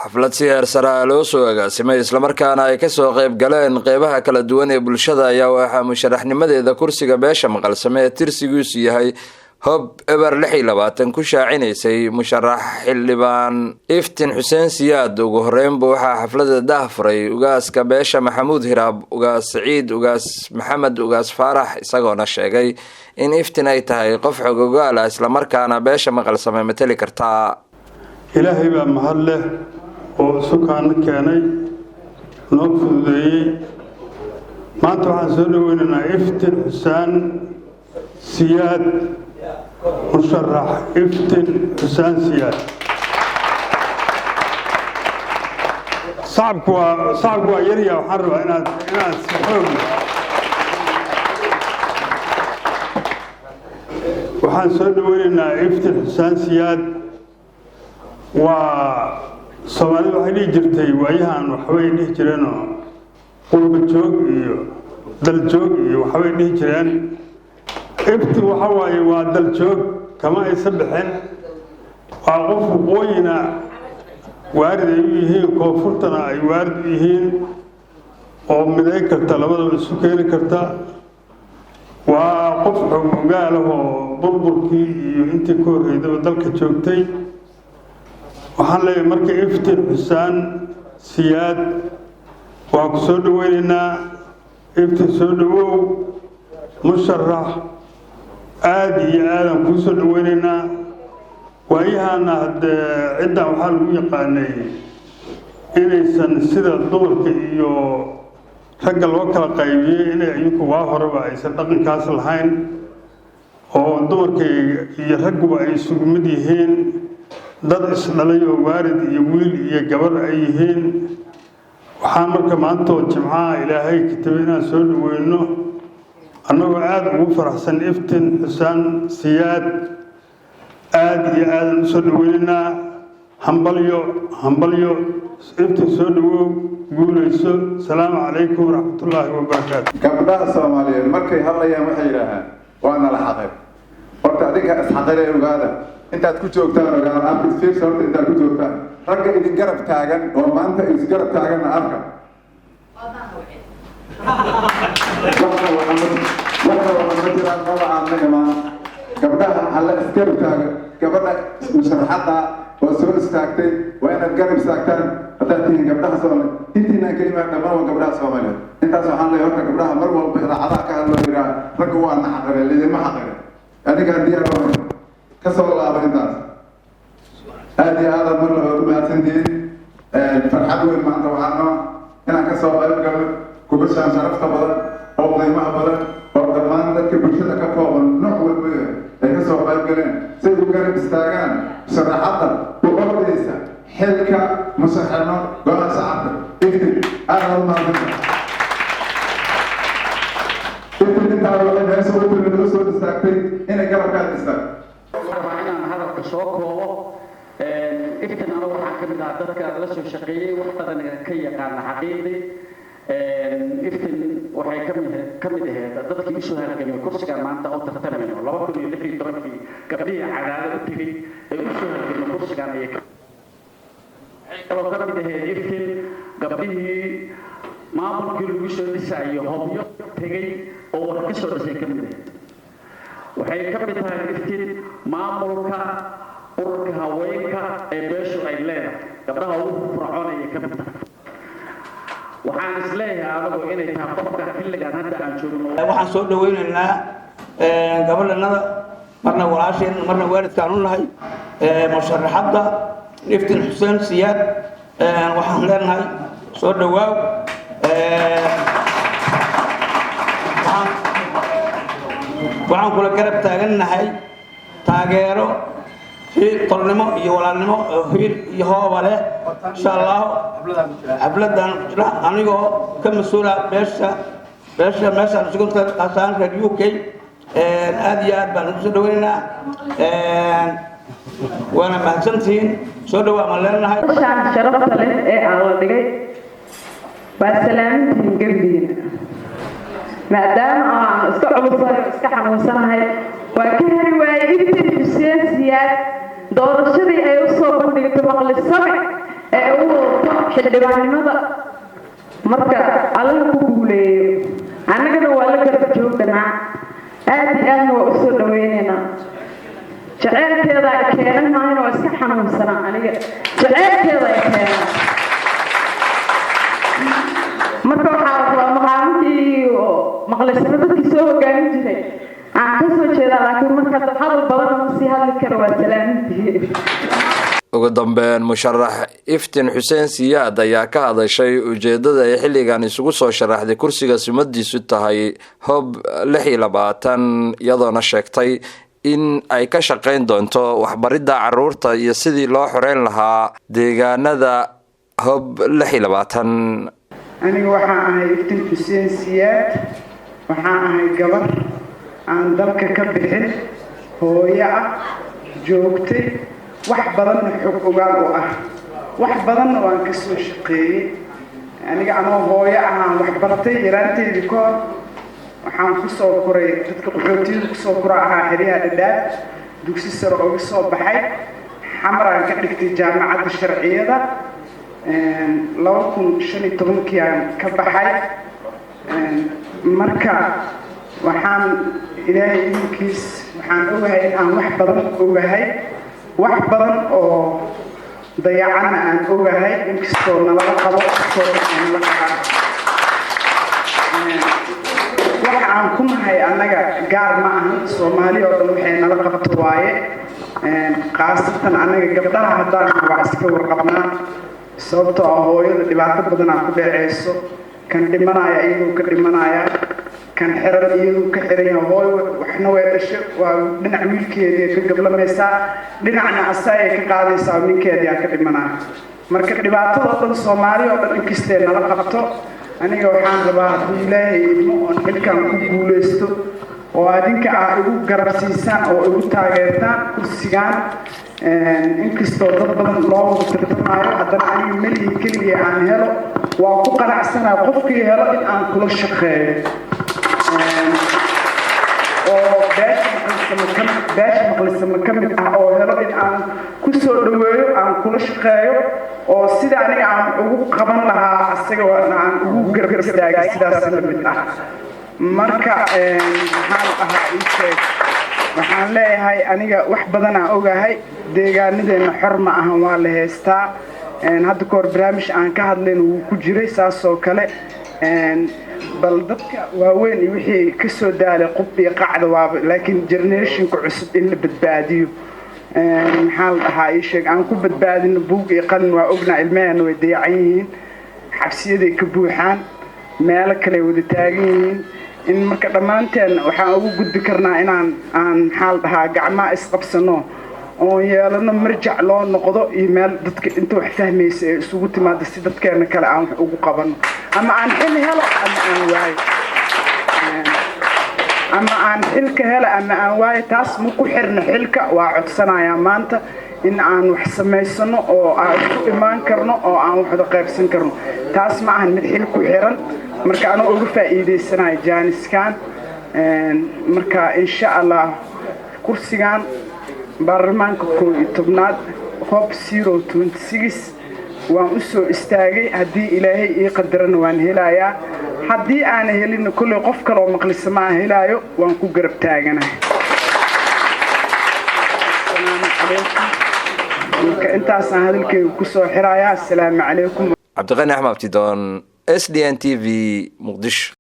Xaflad si heer sare ah loo soo agaasimay, islamarkaana ay kasoo qayb galeen qeybaha kala duwan ee bulshada, ayaa waxaa musharaxnimadeeda kursiga beesha Maqalsame ee tirsigiisu yahay hob 026 ku shaacinaysay musharax xildhibaan Iftin Xuseen Siyaad. Ugu horeynba waxaa xaflada daahfuray ugaaska beesha Maxamuud Hiraab, Ugaas Saciid Ugaas Maxamed Ugaas Faarax, isagoona sheegay in Iftin ay tahay qof xogogaal ah, islamarkaana beesha Maqalsame mateli kartaa. Ilaahay baa mahad leh oo isukaana keenay, noo fududeeyey. Maanta waxaan soo dhoweynaynaa Iftin Xuseen Siyaad, musharax Iftin Xuseen Siyaad. Sacabku waa yarya. Waxaan rabaa inaad si xoog. Waxaan soo dhoweynaynaa Iftin Xuseen Siyaad. Waa Soomaalida waxay dhihi jirtay waayahan, waxbay dhihi jireenoo qurba joog iyo dal joog iyo waxbay dhihi jireen. Iftin waxa waaye waa dal joog, kama aysan bixin. Waa qof waqooyina waarid ay u yihiin, koonfurtana ay waarid u yihiin, oo midayn karta, labadaba isu keeni karta. Waa qof xog ogaalah oo burburkii iyo intii ka horreydaba dalka joogtay. Waxaan leeyahay marka, Iftin Xuseen Siyaad waa ku soo dhoweynaynaa. Iftin, soo dhowow. Musharax, aada iyo aadaan kuu soo dhoweynaynaa. Waayahaana haddee ciddan waxaa lagu yaqaanay inaysan sida dumarka iyo ragga loo kala qaybiyey, inay iyinku waa horeba aysan dhaqankaas lahayn, oo dumarka iyo ragguba ay isugu mid yihiin, dad isdhalay oo waarid iyo wiil iyo gabar ay yihiin. Waxaan marka maantoo Jimcaha Ilaahay kitabay inaan soo dhoweyno, annagoo aada ugu faraxsan Iftin Xuseen Siyaad. Aada iyo aadan u soo dhoweynaynaa. Hambalyo, hambalyo Iftin, soo dhowow, guulayso. Asalaamu calaykum waraxmatullaahi wabarakaatu. Gabdhaha Soomaaliyeed markay hadlayaan waxay yidhaahaan waa nala xaqir. Horta adinka isxaqiree, ogaada intaad ku joogtaan, ogaada arka, horta intaad ku joogtaan ragga idin garab taagan oo maanta isgarab taaganna arka. Waxna ma jiraan, maba aadna imaan. Gabdhaha hala isgarab taagan. Gabadha musharaxadda oo soo istaagtay waa inaad garab istaagtaan haddaad tihiin gabdhaha Soomaaliyeed. Intiinaan kelimaa, dhammaan waa gabdhaha Soomaaliyeed. Intaas waxaan leeyahay. Horta gabdhaha mar walba idaacadaha ka hadloo yidhaha ragga waa na xaqire, lidinma xaqire, adigaan diyaar ohay ka soo laaba. Intaas aad iyo aadaad mar labaad u mahadsantihiin. Farxad weyn maanta waxaa noo inaan ka soo qayb galno kubashaan sharafta badan oo qiimaha badan oo dhammaan dadka bulshada ka kooban nooc walba ay ka soo qayb galeen say u garab istaagaan sharaxadda u ordaysa xilka musharaxnimo Golaha Shacabka, Iftin. Aad aad u mahadsanta, Iftin. Intaa waxay meesha u timid, u soo istaagtay inay garabkaad istaagto. Rabaa inaan hadalka soo koobo. Iftin anigu waxaan ka mid ahaa dadka la soo shaqeeyey, wax badan ka yaqaana. Xaqiiqdii, Iftin waxay kamid ahayd dadkii usoo halgamay kursigan maanta oo tartamayno. 2016-kii gabdhihii Cadaado u tegey ee usoo halgamay kursigan ayay waxay kaloo ka mid ahayd Iftin gabdhihii maamulkii lagu soo dhisayo Hobyo tegey oo wax ka soo dhisay ka mid ahayd. Waxay ka mid tahay Iftin maamulka ururka haweenka ee beeshu ay leedahay, gabdhaha ugu fircoon ayay ka mid tahay. Waxaan is leeyahay anagu inay tahay qofka xilligan hadda aan joogno. Waxaan soo dhaweynaynaa gabadhanada, marna walaasheen, marna waalidkaan u nahay, musharaxadda Iftin Xuseen Siyaad. Waxaan leenahay soo dhawaaw. Waxaan kula garab taagannahay taageero tolnimo iyo walaalnimo oo hiil iyo hooba leh, insha Allahu. Xafladan ku jira anigoo ka mas-uula beesha meeshaan isugunta qasaan reer UK. Aad iyo aad baan ugu soo dhaweynaynaa, waana mahadsantihiin. Soo dhawaa maan leenahay. Shaan sharafta leh ee aan la dhigay waa salaamintihiin gebigiina. Maadaama aan iska culusahay oo iska xanuunsanahay, waa ka heli waayey Iftin Xuseen Siyaad doorashadii ay u soo bandhigtay Maqlisame ee u Xildhibaannimada marka Allaha ku guuleeyo, annagana waa la garab joogdanaa, aad iyo aadna waa usoo dhaweynaynaa. Jaceylkeeda keenan maayna, waa iska xanuunsanaa aniga, jaceylkeeda keena. Marka waxaa la rabaa maqaamkii maqlaysano dadkii soo hogaamin jiray aan ka soo jeedaa, laakiin marka hadal badan ma sii hadli karo. Waa salaamintii. Ugu dambeyn, musharax Iftin Xuseen Siyaad ayaa ka hadashay ujeedada ay xilligan isugu soo sharaxday kursiga sumadiisu tahay Hob 26, iyadoona sheegtay in ay ka shaqayn doonto waxbaridda caruurta iyo sidii loo xoreyn lahaa deegaanada Hob 26. Aniga waxaan ahay Iftin Xuseen Siyaad. Waxaan ahay gabar aan dalka ka bixin, hooyo ah, joogtay, wax badanna xog ogaal u ah, wax badanna waan ka soo shaqeeyey. Aniga anoo hooyo ahaan wax bartay yaraanteedii ka hor. Waxaan kusoo koray dadka qaxootiyada kusoo kora ahaa xeryaha Dhadhaab. Dugsi sare oga soo baxay, Xamaraan ka dhigtay jaamacadda sharciyada, 2015-kii aan ka baxay. Marka waxaan Ilaahay idinkiis waxaan ogahay in aan wax badan ogahay, wax badan oo dayacana aan ogahay, inkastoo nalala qabo kastoo nala qabaa. Waxa aan ku nahay annaga gaar ma ahan, Soomaali oo dhan waxay nala qabto waaye. Khaasatan annaga gabdhaha haddaan waa iska warqabnaa, sababtoo ah hooyada dhibaato badanaa ku dhaceyso. Kan dhimanaya iyaduu ka dhimanaya, kan xiran iyaduu ka xiran yahay. Hooyo waxna way dhashay, waa dhinac wiilkeedii ka gablamaysaa, dhinacna asaayay ka qaadaysaa, ninkeedii ka dhimanaya. Marka dhibaatadoo dhan Soomaali oo dhan inkastee nala qabto, aniga waxaan rabaa hadduu Ilaahay idmo oon xilkan ku guulaysto oo adinka aa igu garabsiisaan oo igu taageertaan kursigaan, inkastoo dad badan loo wada tartamaayo, haddana aniga meligii keligii aan helo waa ku qanacsanaa. Qofkii helo in aan kula shaqeeyo oo beesha Maqlisama ka mid ah oo helo in aan ku soo dhaweeyo, aan kula shaqeeyo, oo sida aniga aan ugu qaban lahaa asaga aan ugu garab istaagay sidaas la mid ah. Marka maxaan ahaa ii sheeg, waxaan leeyahay aniga wax badanaa ogahay. Deegaanadeenna xor ma ahan, waa la haystaa. Hadda ka hor barnaamij aan ka hadlayn wuu ku jiray saasoo kale. Bal dadka waaweyn iyo wixii ka soo daalay qub iyo qacda waaba, laakiin generationka cusub in la badbaadiyo, maxaa la dhahaa ii sheeg, aan ku badbaadino buug iyo qalin. Waa ognaa ilmaheena way dayacan yihiin, xabsiyaday ka buuxaan, meelo kale wada taagan yihiin. In marka dhammaanteen waxaan ugu gudbi karnaa inaan aan maxaa la dhahaa gacmaha isqabsano oon yeelano marjac loo noqdo iyo meel dadka inta wax fahmaysa ee isugu timaado, si dadkeena kale aan wax ugu qabano. Ama aan xil helo ama aan waayo, ama aan xilka helo ama aan waayo, taas ma ku xirna xilka. Waa codsanayaa maanta in aan wax samaysano oo aan isku imaan karno oo aan waxda qaybsan karno. Taas ma ahan mid xil ku xiran. Marka anoo uga faa'iidaysanayo jaaniskan, marka insha Allah kursigan baarlamaanka 11aad Hob 026 waan u soo istaagay. Haddii Ilaahay ii qadarana waan helayaa, haddii aana helina kolley qof kaleoo maqlisama aan helaayo, waan ku garab taaganahay. Asalaamu calaykum. Marka intaasaan hadalkeyga kusoo xirayaa. Asalaamu calaykum. Cabdiqani Axmed Abtidoon, SDN TV, Muqdisho.